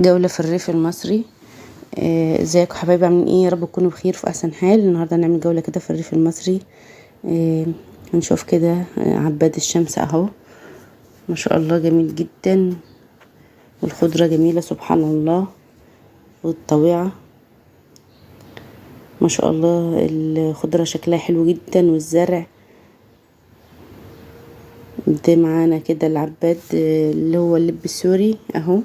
جولة في الريف المصري. ازيكم حبايبي، عاملين ايه؟ يا رب تكونوا بخير في احسن حال. النهارده هنعمل جولة كده في الريف المصري. هنشوف كده عباد الشمس اهو، ما شاء الله جميل جدا، والخضرة جميلة سبحان الله، والطبيعة ما شاء الله، الخضرة شكلها حلو جدا، والزرع ده معانا كده العباد اللي هو اللب السوري اهو.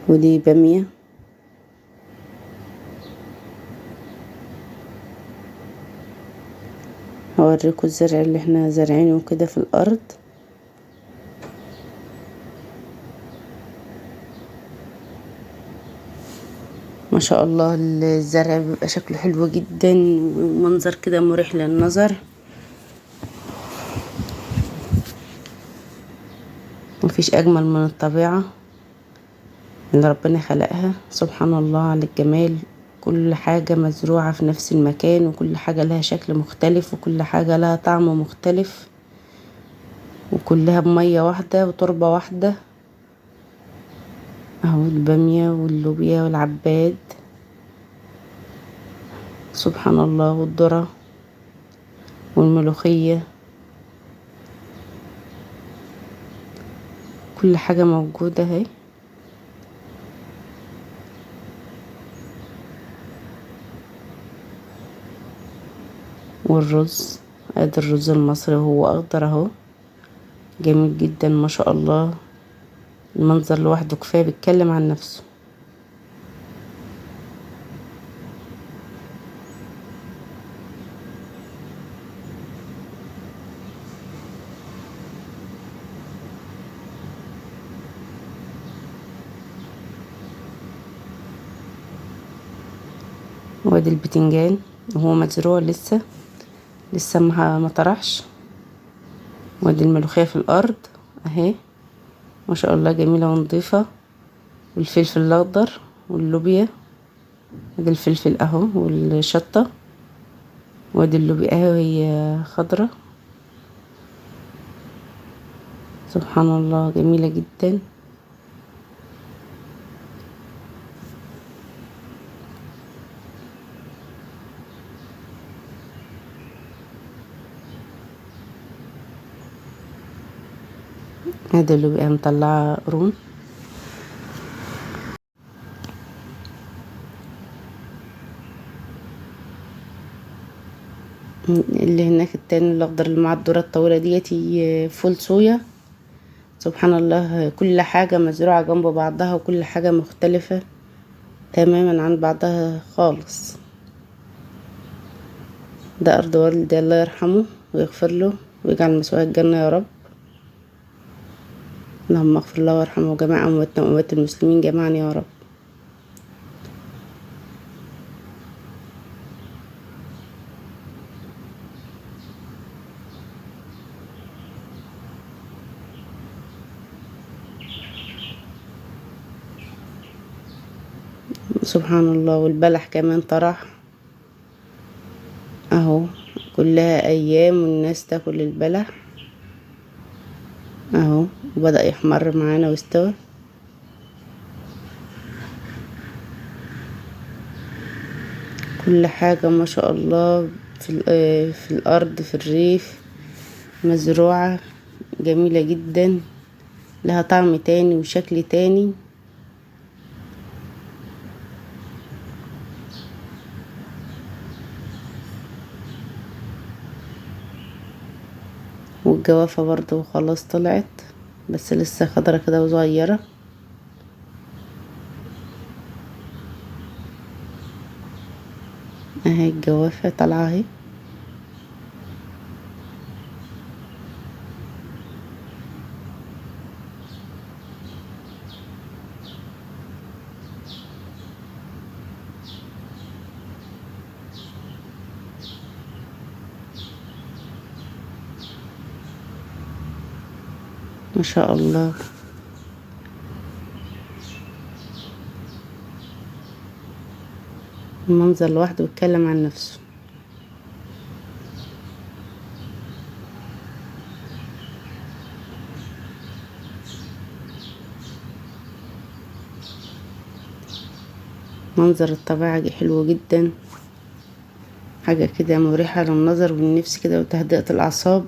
ودي بامية، هوريكم الزرع اللي احنا زارعينه كده في الارض. ما شاء الله الزرع بيبقى شكله حلو جدا، ومنظر كده مريح للنظر. مفيش اجمل من الطبيعة اللي ربنا خلقها، سبحان الله على الجمال. كل حاجة مزروعة في نفس المكان، وكل حاجة لها شكل مختلف، وكل حاجة لها طعم مختلف، وكلها بمية واحدة وتربة واحدة اهو. البامية واللوبيا والعباد سبحان الله، والذرة والملوخية، كل حاجة موجودة اهي. والرز، ادي الرز المصري وهو اخضر اهو، جميل جدا ما شاء الله. المنظر لوحده كفاية بيتكلم عن نفسه. وادي البتنجان وهو مزروع لسه ما طرحش. وادي الملوخية في الارض اهي ما شاء الله، جميلة ونظيفة. والفلفل الاخضر واللوبيا، ادي الفلفل اهو والشطة. وادي اللوبيا اهي وهي خضرة، سبحان الله جميلة جدا. هذا اللوبيا مطلعة قرون. اللي هناك التاني الاخضر اللي مع الذرة الطويلة ديت فول صويا. سبحان الله، كل حاجة مزروعة جنب بعضها، وكل حاجة مختلفة تماما عن بعضها خالص. ده ارض والدي الله يرحمه ويغفر له ويجعل مثواه الجنة يا رب. اللهم اغفر له وارحمه جميع امواتنا واموات المسلمين جميعا يا رب. سبحان الله. والبلح كمان طرح اهو، كلها ايام والناس تاكل البلح اهو، وبدأ يحمر معانا واستوى. كل حاجة ما شاء الله في الأرض في الريف مزروعة جميلة جدا، لها طعم تاني وشكل تاني. والجوافة برضو خلاص طلعت، بس لسه خضرة كده وصغيرة. اهي الجوافة طالعة اهي. ما شاء الله. المنظر لوحده بيتكلم عن نفسه. منظر الطبيعة حلو جدا، حاجة كده مريحة للنظر والنفس كده، وتهدئة الأعصاب،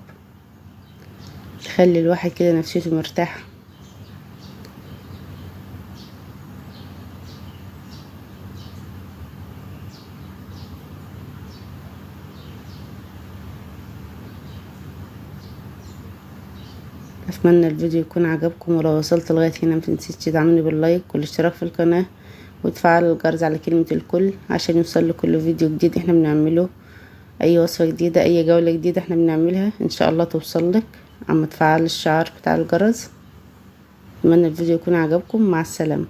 تخلي الواحد كده نفسيته مرتاحة. اتمنى الفيديو يكون عجبكم، ولو وصلت لغاية هنا متنسيش تدعمني بال like والاشتراك في القناة وتفعل الجرس على كلمة الكل عشان يوصل لكل فيديو جديد احنا بنعمله، اي وصفة جديدة، اي جولة جديدة احنا بنعملها ان شاء الله توصل لك عم تفعل الشعار بتاع الجرس. اتمنى الفيديو يكون عجبكم. مع السلامة.